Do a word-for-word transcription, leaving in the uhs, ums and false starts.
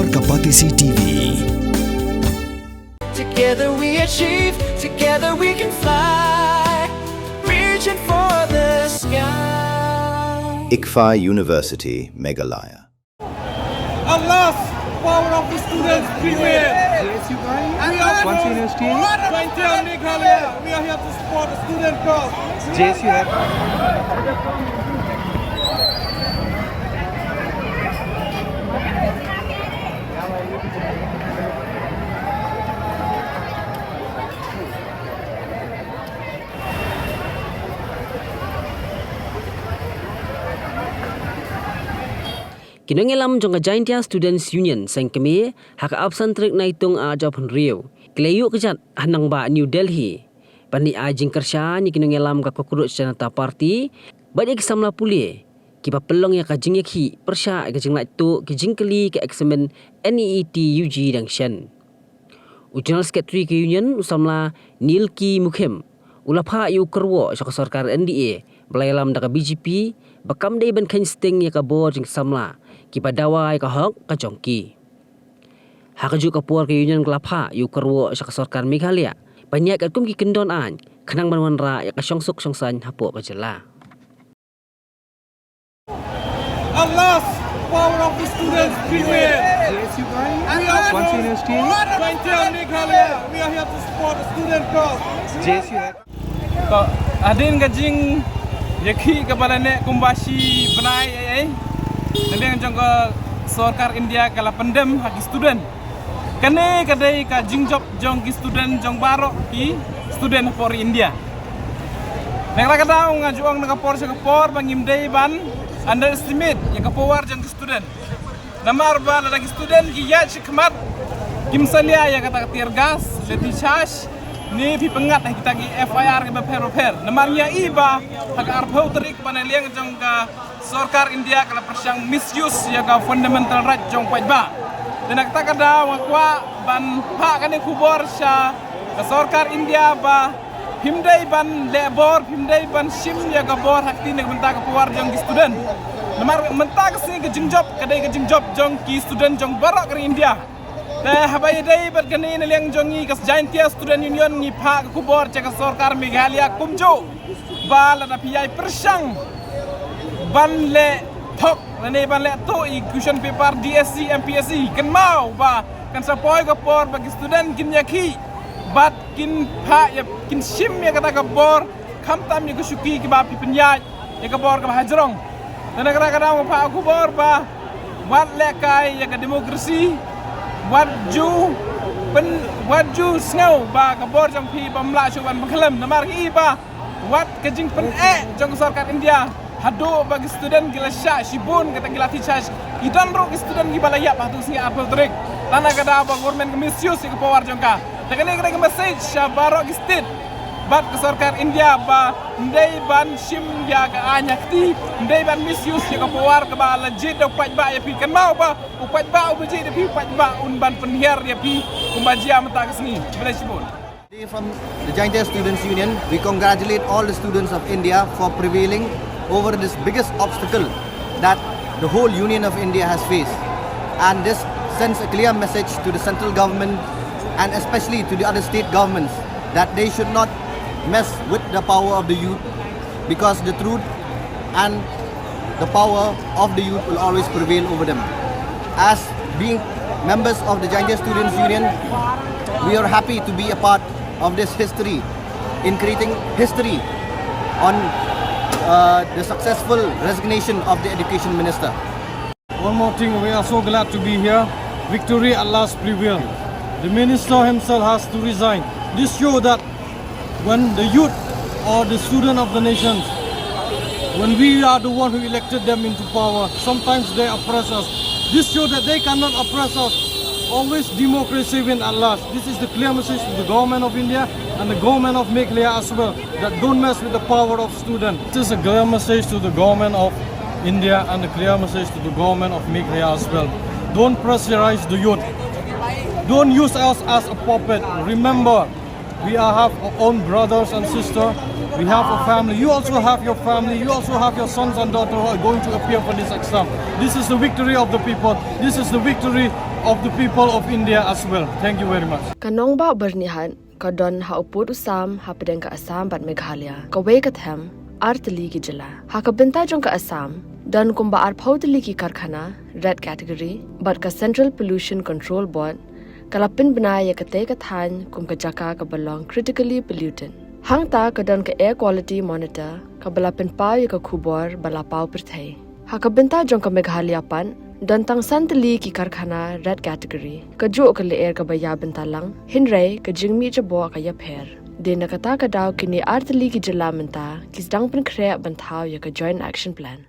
Ka Batesi T V. Together we achieve, together we can fly, reaching for the sky. ICFAI University, Meghalaya. At last, power of the students prevail. J S U का ये? We are कौन सी यूनिवर्सिटी है? Meghalaya. We are here to support the student cause. J S U है। Ki nongïalam jong ka Jaintia Students Union seng kmie ha ka arphew san tarik Naitung arhajar arphew hynriew ki la ïuh kjat ha nongbah New Delhi ban ai jingkyrshan ïa ki nongïalam ka Cockroach Janata Party bad ïa ki samla pule kiba pynlong ïa ka jingïakhih pyrshah ïa ka jinglait tuh ki jingkylli ka eksamin NEET UG dang shen. U General Secretary ka Union, u samla Nilki Mukhim, u la phah ïa u kyrwoh sha ka sorkar NDA ba la ïalam da ka BJP ba kam dei ban kheiñ sting ïa ka bor jong ki samla kiba dawa ïa ka hok ka jong ki. Ha kajuh ka por ka Union ka la phah ïa u kyrwoh sha ka sorkar Meghalaya ban ïaid katkum ki kyndon aiñ khnang ban wanrah ïa ka shongsuk shongsaiñ hapoh ka jylla. At last, power of the students prevail. J S U का ये? We are कौन सी यूनिवर्सिटी है ये? Meghalaya. We are here to support the student cause. J S U है। To, hadien ka jingïakhih kaba la neh kumba shi bnai ei ei, na liang jong ka sorkar India ka la pyndem ha ki student. Kane ka dei ka jingjop jong ki student jong baroh ki student hapoh ri India. Na kata ka daw nga ju ong na ka por sha ka por ba ngim dei ban underestimate ïa ka power jong ki student. Namar ba lada ki student ki ïaid shakhmat kim salia ïa kata ka tear gas, lathi charge, ne phi pyngngad ha kita ki F I R kiba pher ba pher. Namar ngi ïohi ba ha ka arphew tarik ba na liang jong ka sorkar India ka la pyrshang misuse ïa ka fundamental right jong u paidbah. Te na kata ka daw nga kwah ban phah kane ka khubor sha ka sorkar India ba phim dei ban leh bor, phim dei ban shim ïa ka bor ha kti na ka bynta ka power jong ki student. Namar mynta ka sngi ka jingjop ka dei ka jingjop jong ki student jong baroh ka ri India. Te haba ïadei bad kane na liang jong ngi ka Jaintia Student Union ngi phah ka khubor sha ka sorkar Meghalaya kumjuh ba lada phi ïai pyrshang ban leh thok lane ban leh tuh ïa ki question paper DSC MPSC, kynmaw ba kan sa poi ka por ba ki student kin ïakhih bad kin phah ïa, kin shim ïa kata ka bor khamtam ïa ka shuki kiba phi pynïaid ïa ka bor kaba hajrong. Te na kata ka daw nga phah ka khubor ba wat lehkai ïa ka democracy, wat ju pyn, wat ju sngew ba ka bor jong phi bym lah shuh ban pynkhlem. Namar ngi ïohi ba wat ka jingpyneh jong ka sorkar India haduh ba ki student ki la shah shibun kata ki lathi charge, ki don ruh ki student kiba la ïap ha tu sngi arphew tarik. Te na kata ka daw ba government ka misuse ïa ka power jong ka. Te kane ka dei ka message sha baroh ki state bad ka sorkar India ba ym dei ban shim ïa ka aiñ ha kti, ym dei ban misuse ïa ka power kaba la jied da u paidbah ïa phi. Kynmaw ba u paidbah uba jied ïa phi, u paidbah un ban pynhiar ïa phi kumba jia mynta ka sngi. Khublei shibun. Today from the Jaintia Students Union, we congratulate all the students of India for prevailing over this biggest obstacle that the whole Union of India has faced. And this sends a clear message to the central government and especially to the other state governments that they should not mess with the power of the youth, because the truth and the power of the youth will always prevail over them. As being members of the Jaintia Students Union, we are happy to be a part of this history, in creating history on uh, the successful resignation of the education minister. One more thing, we are so glad to be here. Victory at last prevail. The minister himself has to resign. This show that when the youth or the student of the nations, when we are the one who elected them into power, sometimes they oppress us. This show that they cannot oppress us. Always democracy win at last. This is the clear message to the government of India and the government of Meghalaya as well, that don't mess with the power of student. This is a clear message to the government of India and a clear message to the government of Meghalaya as well. Don't pressurize the youth. Don't use us as a puppet. Remember, we are, have our own brothers and sisters. We have a family. You also have your family. You also have your sons and daughters who are going to appear for this exam. This is the victory of the people. This is the victory of the people of India as well. Thank you very much. Ka nongbah Byrnihat ka don ha u pud u sam hapdeng ka Assam bad Meghalaya, kawei ka them, ar tylli ki jylla. Ha ka bynta jong ka Assam, don kumba arphew tylli ki karkhana, red category, bad ka Central Pollution Control Board ka la pynbna ïa katei ka thaiñ kum ka jaka kaba long critically polluted. Hangta ka don ka Air Quality Monitor kaba la pynpaw ïa ka khubor ba la paw pyrthei. Ha ka bynta jong ka Meghalaya pat, don tang san tylli ki karkhana red category, kajuh ka lyer kaba ïa bynta lang, hynrei ka jingmih jaboh ka ïapher. Dei na kata ka daw kine ar tylli ki jylla mynta ki sdang pynkhreh ban thaw ïa ka Joint Action Plan.